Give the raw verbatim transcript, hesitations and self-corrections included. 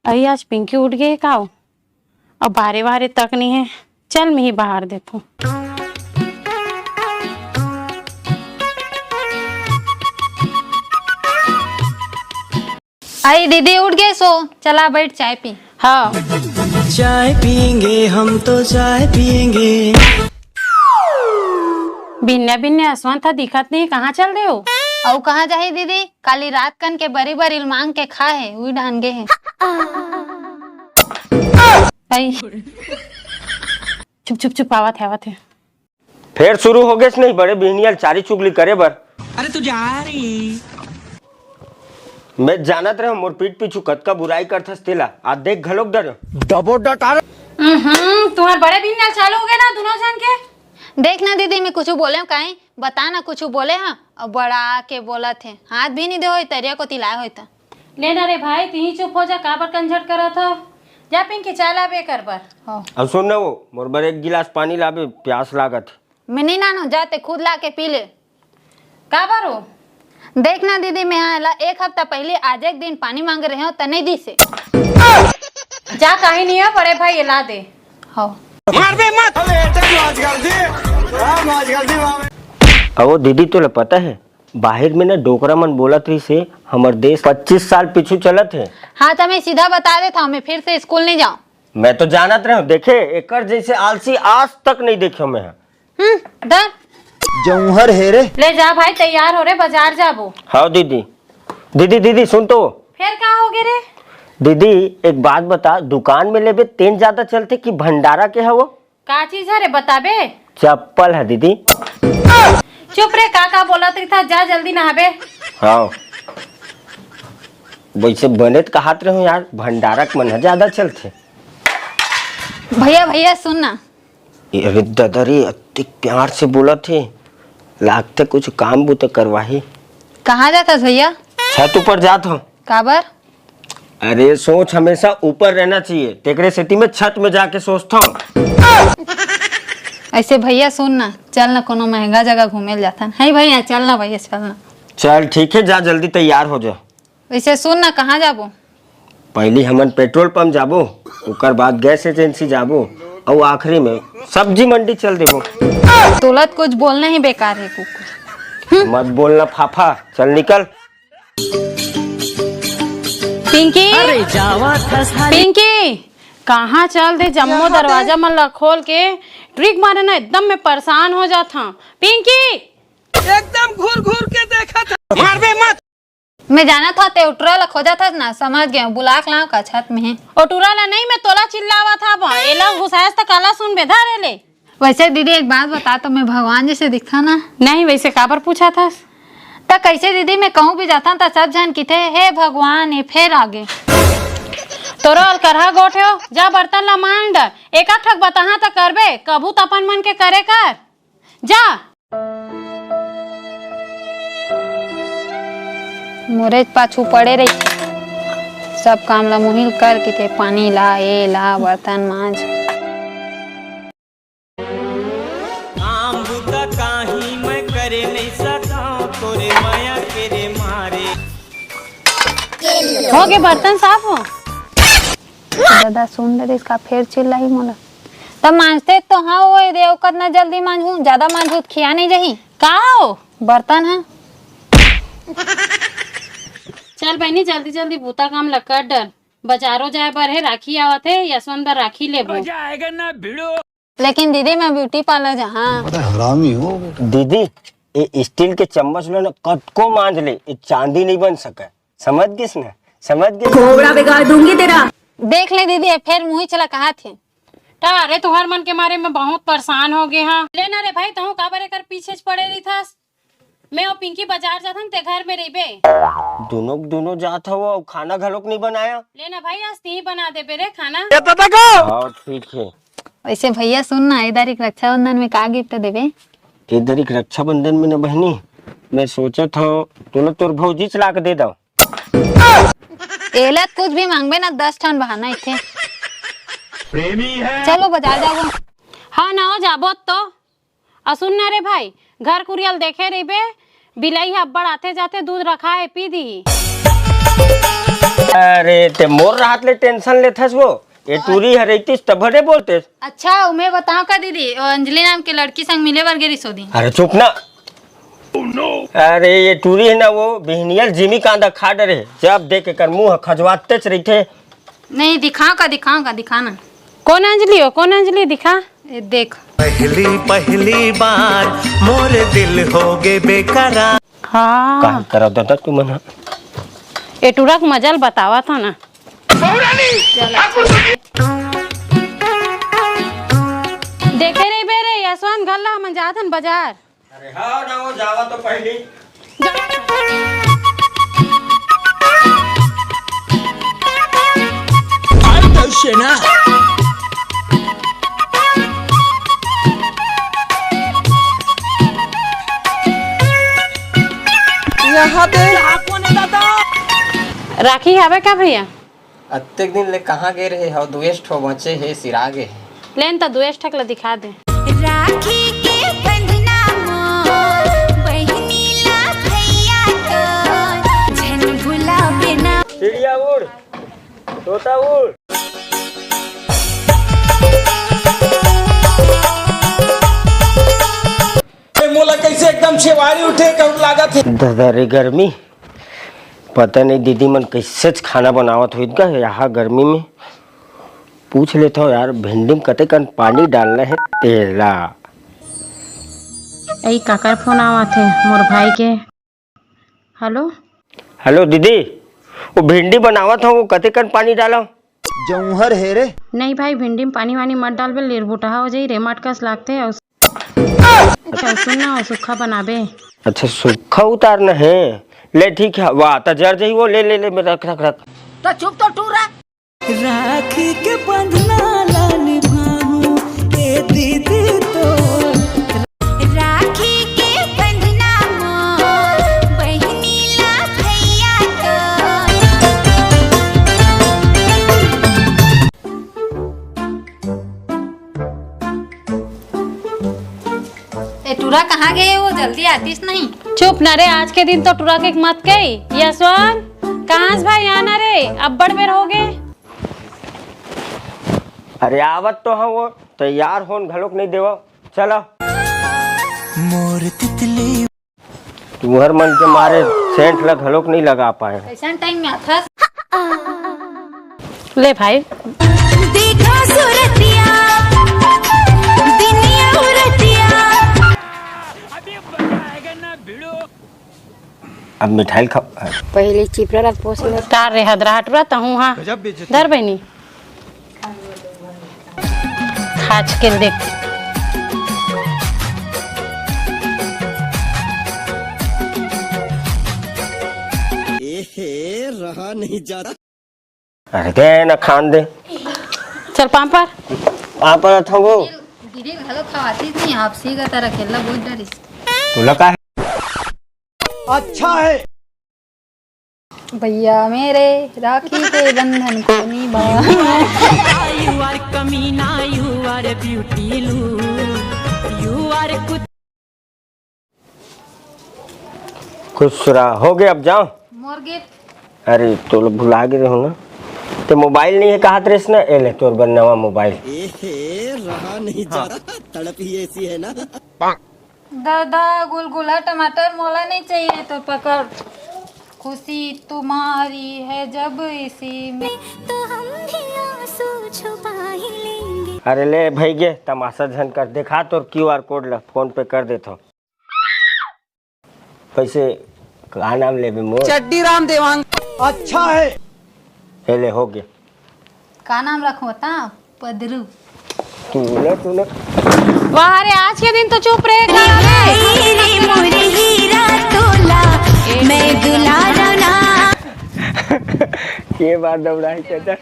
अई, आज पिंकी उठ गे हे का? अब बाहरे बाहरे तक नहीं है, चल मैं ही बाहर देखूं। अई दीदी उठ गे सो, चला बैठ चाय पी। हाँ। चाय पियेंगे हम तो चाय पियेंगे। बिन्या बिन्या, यशवंत ह दिखत नहीं, कहाँ चल दे हो? अउ कहाँ जाही दीदी, काली रात कन के बरी बरी मांग के खा हे, उही डाहन गे हे। अई। चुप चुप चुप, आवत हे, आवत हे। फेर शुरू हो गेस नहीं बड़े बिहनिया ल चारी चुगली करे बर। अरे तू जा रही। मैं जानत रहे मोर पीठ पीछू कतका बुराई करथस तेला, आज देख घलोक डर। डबो डटार। हम्म, तुम्हार बड़े बिहनिया चालू हो गए ना दोनों जन के। देख ना दीदी, मैं कुछ बोले हूँ काई? बता ना, कुछ बोले हाँ, अब बड़ा के बोलत हे, हाथ भी नहीं दे होई, तरिया को तिलाए होई त। ले ना रे भाई, तिही चुप हो जा, काबर कंझट करत हो? जा पिंकी, चाय लाबे कर बर। हाँ। अब सुन ना वो, मोर बर एक गिलास पानी लाबे, प्यास लागत। मैं नहीं लानू, जा ते खुद ला के पी ले। काबर हो? देख ना दीदी, मैं हाँ ला एक हफ्ता पहले आज एक दिन पानी मांग रहे हो, त नहीं दिसे। जा, कहीं नहीं है बड़े भाई, ये ला दे। हाँ। मार बे मत। अबे, एटा मौज कर दी। वाह, मौज कर दी, वाह। अवो दीदी, तोला पता है, बाहिर में ना डोकरा मन बोलत रहिस हे, हमर देश पच्चीस साल पीछू चलत हे। हाँ, त मैं सीधा बता देत हूँ, मैं फिर से स्कूल नहीं जाऊँ। मैं तो जानत रहे हूँ, देखे, एकर जैसे आलसी आज तक नहीं देखे मैं। हम्म, धर। जौहर हे रे। ले जा भाई, तैयार हो रे, बाजार जाबो। हाँ दीदी। दीदी, दीदी, सुन तो। फिर का हो गे रे? दीदी, एक बात बता, दुकान में लेबे तेन ज्यादा चलथे कि भंडारा के हवो? का चीज हरे बताबे? चप्पल है दीदी। चुप रे, का का बोलत रहिथा, जा जल्दी नहाबे। हाँ, वैसे बने त कहत रहे हूँ यार, भंडारा के मन ह ज्यादा चलथे। भैया, भैया सुन ना। अरे ददा रे, अतिक प्यार से बोलत हे, लागथे कुछ काम बुता करवाही। कहाँ जाथस भैया? छत ऊपर जात हूँ। काबर? अरे, सोच हमेशा ऊपर रहना चाहिए, तेकरे सेती मैं छत में जाके सोचता हूँ। ऐसे भैया सुन ना, चल ना कोनो महंगा जगह घूमे ल जाथन। है भैया, चल ना भैया, चल ना। चल ठीक है, जा जल्दी तैयार हो जा। वैसे सुन ना, कहाँ जाबो? पहली हमन पेट्रोल पंप जाबो, ओकर बाद गैस एजेंसी जाबो, अउ आखिरी में सब्जी मंडी चल देबो। तोला त कुछ बोलना ही बेकार है कुकुर। मत बोलना फाफा, चल निकल। पिंकी, अरे जावा था साली। पिंकी, कहाँ चल दे? जम्मो दरवाजा मन ला खोल के ट्रिक मारे ना, एकदम मैं परेशान हो जात हूँ। पिंकी, एकदम घूर घूर के देखा था। मारबे मत। मैं जानत हव ते उटरा ला खोजत हस ना, समझ गए हूँ, बुला के लाव का छत में है। उटरा ला नहीं, मैं तोला चिल्लावत हव, एला घुसायस त काला सुनबे, धर एले। वैसे दीदी एक बात बता, तो मैं भगवान जैसे दिखता ना? नहीं, वैसे काबर पूछत हस? त कैसे दीदी, मैं कहूँ भी जाता त सब झन किथे, "हे भगवान, ये फेर आगे।" तोरो अलकरहा गोठ हो, जा बर्तन ला मांज डर, एक ठक बताहा त करबे, कभू त अपन मन के करे कर, जा। मोरेच पाछू पड़े रहिथे, सब काम ला मुहिल कर किथे, पानी ला, ए ला, बर्तन मांज। काम बुता काही मैं करे नहीं सकंव, तोरे मया के रे मारे। हो गे बर्तन साफ हो? दादा सुन डरिस का, फेर चिल्लाही मोला। त मांजते तो हाँ, वो दे, ओकर ना जल्दी मांजहूँ, ज्यादा मांजहूँ त खिया नहीं जाही। का हो? बर्तन ह। चल बहिनी, जल्दी जल्दी बूता काम ल कर डर, बजारो जाए बर हे, राखी आवत हे, यशवंत बर राखी लेबो। लेकिन दीदी, मैं ब्यूटी पार्लर जाहाँ। बड़ा हरामी हो बेटा। दीदी, ये स्टील के चम्मच लो ना, कतको मांज ले, ये चांदी नहीं बन सके। समझ गिस ना? समझ गिस? खोबड़ा बिगाड़ दूंगी तेरा। देख ले दीदी, ये फेर मुही चला कहा थे। अरे, तुहर मन के मारे मैं बहुत परेशान हो गए हाँ। ले ना रे भाई, तहूँ काबर एकर पीछे पड़े रहिथस? मैं अउ पिंकी बाजार जाथन, ते घर में रहिबे। दोनों, दोनों जात हव अउ खाना घलोक नहीं बनाया। ले ना भाई, आज तीही बना देबे रे खाना। ये तो देखो। हाँ, ठीक है। वैसे भैया सुन ना, ए दारी के रक्षाबंधन में का गिफ्ट देबे? ए दारी के रक्षाबंधन में ना बहिनी, मैं सोचत हव, तोला तोर भौजी चला के दे दव। एला त कुछ भी मांगबे ना, दस ठन बहाना इथे। प्रेमी है। चलो बाजार जाबो। हाँ ना हो, जाबो तो। अउ सुन ना रे भाई, घर कुरिया ल देखे रहिबे, बिलाई ह अब्बड़ आथे जाथे, दूध रखा हे, पी दिही। अरे, ते मोर राहत ले tension लेथस वो। ये टूरी ह रहितिस तभरे बोलतेस। अच्छा, उमे बताओ का दीदी, वो अंजलि नाम के लड़की संग मिले बर गे रिहिस ओ दिन। अरे चुप ना। अरे ये टूरी हे ना, वो बिहनिया ल जिमी कांदा खा डरे हे। जब देख एकर मुंह ह खजवातेच रहिथे। नहीं, दिखाओ का, दिखाओ का, दिखा ना। कोन अंजलि हो, कोन अंजलि, दिखा। ये देख। पहली पहली बार मोर दिल हो गे बेकरार। हाँ। काहे करत ददा तुमन ह? ए टूरा के मजा ल बतावत हो ना। देखे रहिबे रे यशवंत, घर ला हमन जात हन बाजार। अरे हाँ ना, वो जावा तो पहली। यहाँ दे। राखी हवे का भैया? अतेक दिन ले कहाँ गे रहे हव? दुएस ठो बचे हे, सिरा गे हे। लेन त दुएस ठक ल दिखा दे। राखी के बंधना मोर बहिनी ला भैया तोर, झन भुलाबे ना। चिड़िया उड़, तोता उड़। ए, मोला कइसे एकदम छेवारी उठे कहूं लागत हे। ददा रे गर्मी, पता नहीं दीदी मन कइसेच खाना बनावत होही गा यहाँ गर्मी में। पूछ लेथव यार, भिंडी में कतेकन पानी डालना हे तेला। ए काकर फोन आवत हे? मोर भाई के। हेलो। हेलो दीदी, वो भिंडी बनावत हव, वो कतेकन पानी डालव? जौहर हे रे। नहीं भाई, भिंडी में पानी वानी मत डालबे, लिरबुटहा हो जाही, रेमट कस लागथे। अउ अच्छा सुन ना, वो सुक्खा बनाबे। अच्छा, सुक्खा उतारना हे। ले ठीक हे, वाह, त जर जाही वो, ले, ले, ले, रख, रख, रख। तो चुप तो टूरा। राखी के बंधना ला निभाहूं, ए दीदी तोर। राखी के बंधना मोर बहिनी ला भैया तोर। ए टूरा कहाँ गे वो? जल्दी आतिस नहीं। चुप ना रे, आज के दिन तो टूरा के मत कही। यशवंत, कहाँ से भाई आना रे, अब्बड़ बेर हो गे। अरे आवत तो हव वो, तैयार होन घलोक नहीं देवव। चला। मोर तितली। तुहर मन के मारे सेंट ल घलोक नहीं लगा पाए। अइसन टाइम में आथस। ले भाई। देखा सूरतिया, दिनिया उरतिया। अब मिठाई खा। पहले चिपरा रख पोस ले। तार रे हदरा हटरा तहूँ हाँ। गजब बेइज्जती। धर बहिनी। खाच के देख। ए हे, रहा नहीं जाता। अरे दे ना खान दे। चल पाँव पर। पाँव पर अथो वो। दीदी घलो खवाती नहीं, आप सीगा तारा खेलना बहुत डरिस। तोला का है? अच्छा है। भैया मेरे राखी के बंधन को निभा। You are कमीना, you are beauty लू, you are कुछ। खुश रहा, हो गया, अब जाओ। मोर गिफ्ट। अरे तो लोग भुला गए हो ना, ते मोबाइल नहीं है, कहा ड्रेस ना, ए ले तोर बर नवा मोबाइल। ए हे, रहा नहीं जा रहा, तड़प ही ऐसी है ना। दादा, गुलगुला टमाटर मोला नहीं चाहिए, तो पकड़। खुशी तुम्हारी है जब इसी में, तो हम भी आंसू छुपा ही लेंगे। अरे ले भई गे, तमाशा झन कर, देखा तोर क्यूआर कोड ला, फोन पे कर देथो। कैसे, का नाम लेबे मोर? चड्डी राम देवांग। अच्छा है। ए ले, हो गया। का नाम रखूं बता? पदरू। तूने, तूने। वाह रे, आज के दिन तो चुप रहे, गाना में। रे मोरे हीरा तोला, मैं दुलारा ना। ये बात दौड़ाई चाचा।